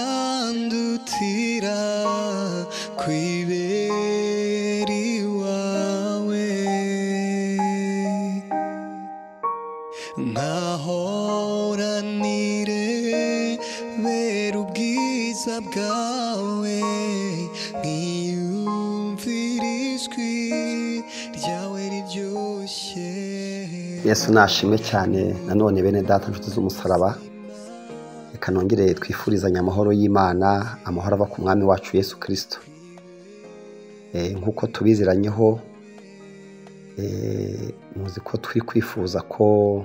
Birandutira kwibera iwawe, nkahora nirebera ubwiza bwawe, nkiyumvira ijwi ryawe riryoshye. Yesu nashimwe cyane. Nanone bene data, inshuti z'umusaraba, reka nongere twifurizanye amahoro y'Imana, amahoro ava ku mwami wacu Yesu Kirisito. Nk'uko tubiziranyeho, muzi ko turi kwifuza ko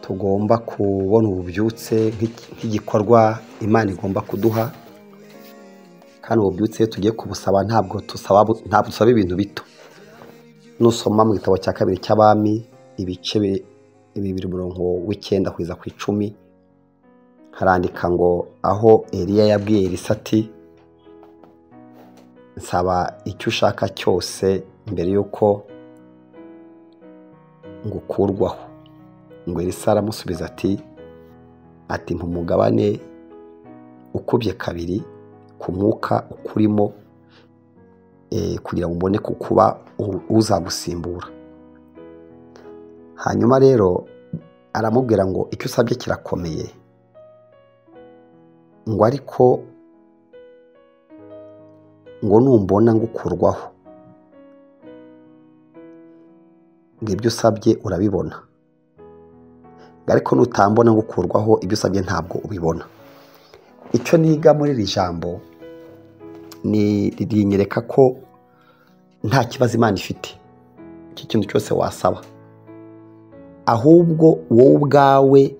tugomba kubona ububyutse nk'igikorwa Imana igomba kuduha, kandi ububyutse iyo tugiye kubusaba ntabwo dusaba ibintu bito. Nusoma mu gitabo cya kabiri cy'Abami ibice 2 umurongo w'9 kugeza ku 10, harandika ngo aho Eliya yabwiye Elisa ati nsaba icyo ushaka cyose mbere yuko ngukurwaho. Ngo Elisa aramusubiza ati mpa umugabane ukubye kabiri ku mwuka ukurimo, kugira ngo ubone kukuba uzagusimbura. Hanyuma rero aramubwira ngo icyo usabye kirakomeye, ngo ariko ngo numbona ngukurwaho, ngo ibyo usabye urabibona, ariko nutambona ngukurwaho ibyo usabye ntabwo ubibona. Icyo niga muri iri jambo ni rinyereka ko nta kibazo Imana ifite, iki kintu cyose wasaba, ahubwo wowe ubwawe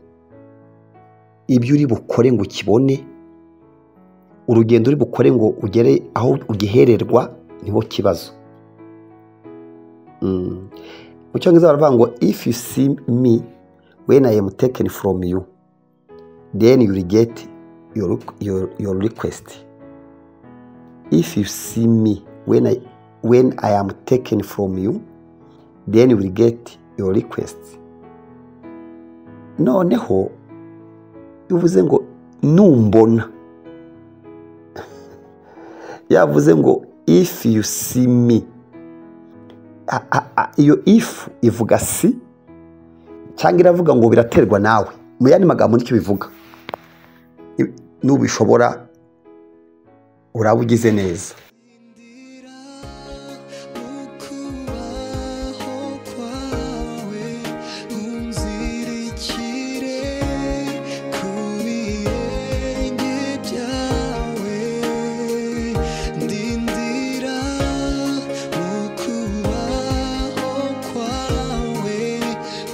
ibyo uri bukore ngo ukibone, urugendo uri bukore ngo ugere aho ugihererwa, niho kibazo. Mu cyongereza baravuga ngo if you see me when I am taken from you, then you will get your request. If you see me when I am taken from you, then you will get your request. Noneho bivuze ngo numbona, yavuze ngo if you see me, iyo if ivuga si cyangwa iravuga ngo biraterwa nawe. Mu yandi magambo nicyo bivuga, nubishobora uraba ugize neza. Ukubaho kwawe unzirikire ku birenge byawe, ndindira mu kubaho kwawe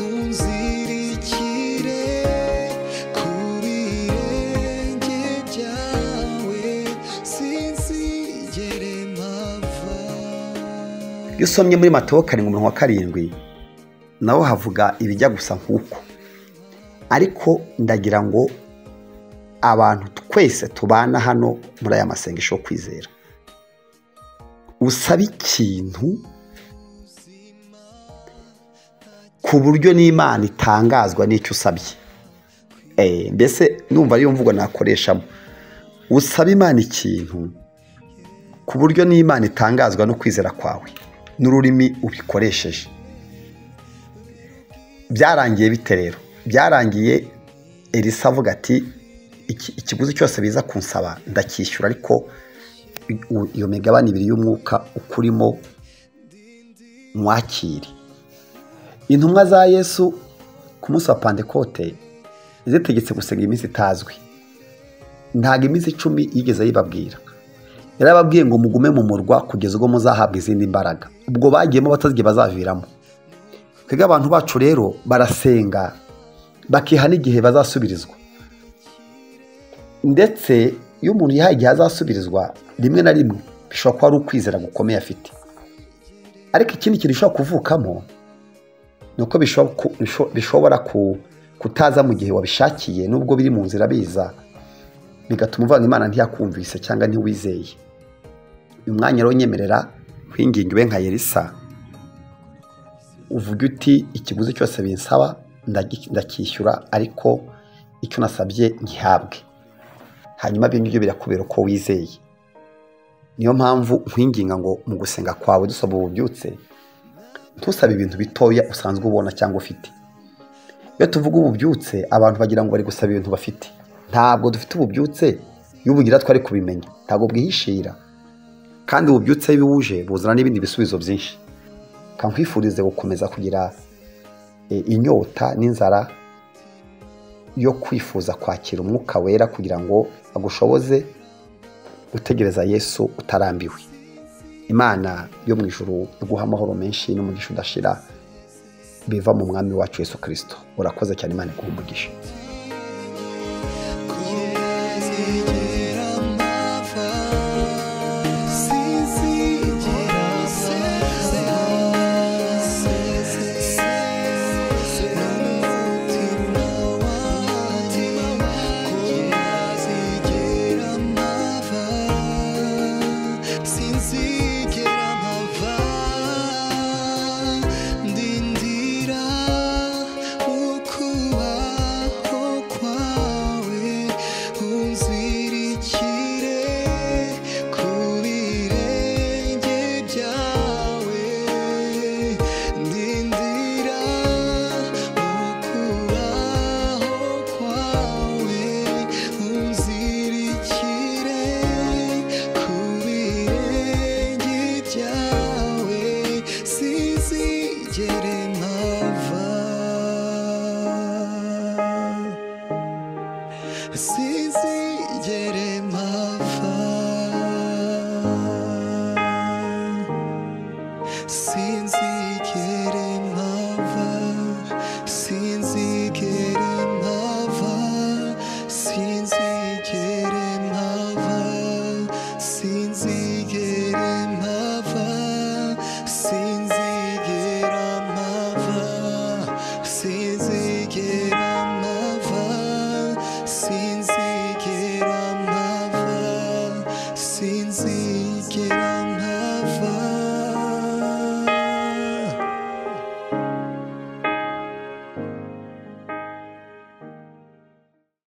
unzirikire ku birenge byawe, sinzigere mpava. Iyo usomye muri Matayo 7:7 naho havuga ibijya gusa nk'uko, ariko ndagira ngo abantu twese tubana hano muri aya masengesho yo kwizera, usaba ikintu ku buryo n'Imana itangazwa n'icyo usabye. Mbese numva ariyo mvugo nakoreshamo, usaba Imana ikintu ku buryo n'Imana itangazwa no kwizera kwawe n'ururimi ubikoresheje. Byarangiye bite rero? Byarangiye Elisa avuga ati ikiguzi cyose biza kunsaba ndacyishyura, ariko iyo migabane ibiri y'umwuka ukurimo mwakire. Intumwa za Yesu ku munsi wa Pantekote zitegetse gusenga iminsi itazwi, ntabwo iminsi 10 yigeze ayibabwira. Yarababwiye ngo mugume mu murwa kugeza ubwo muzahabwa izindi mbaraga. Ubwo bagiyemo batazi igihe bazaviramo. Twebwe abantu bacu rero barasenga bakiha n'igihe bazasubirizwa, ndetse iyo umuntu yihaye igihe azasubirizwa, rimwe na rimwe bishobora kuba ari ukwizera gukomeye afite. Ariko ikindi kintu gishobora kuvukamo ni uko bishobora kutaza mu gihe wabishakiye, nubwo biri mu nzira biza, bigatuma uvuga ngo Imana ntiyakumvise cyangwa ntiwizeye. Uyu mwanya rero nyemerera kwinginga ube nka Elisa, uvuge uti ikiguzi cyose binsaba ndacyishyura, ariko icyo nasabye ngihabwe. Hanyuma ibyo ngibyo birakubera uko wizeye. Niyo mpamvu nkwinginga ngo mu gusenga kwawe dusaba ububyutse, ntusabe ibintu bitoya usanzwe ubona cyangwa ufite. Iyo tuvuga ububyutse, abantu bagira ngo bari gusaba ibintu bafite. Ntabwo dufite ububyutse, iyo ubugira twari kubimenya, ntabwo bwihishira. Kandi ububyutse iyo buje buzana n'ibindi bisubizo byinshi. Kankwifurize gukomeza kugira inyota n'inzara yo kwifuza kwakira umwuka wera kugira ngo agushoboze gutegereza Yesu utarambiwe. Imana yo mu ijuru iguha amahoro menshi n'umugisha udashira biva mu mwami wacu Yesu Kristo. Urakoze cyane, Imana iguhe umugisha. Sinzigera mpava, sinzigera n'umutima wanjye, ntazigera mpava, sinzigera mpava, ndindira ukubaho kwawe, unzirikire ku birenge byawe, ndindira ukubaho kwawe, unzirikire ku birenge byawe, sinzigere mpava. Sinzigere mpava, sinzigere mpava, sinzigere mpava, sinzigere mpava, sinzigere mpava, sinzigera mpava, sinzigera mpava, sinzigera mpava, sinzigera.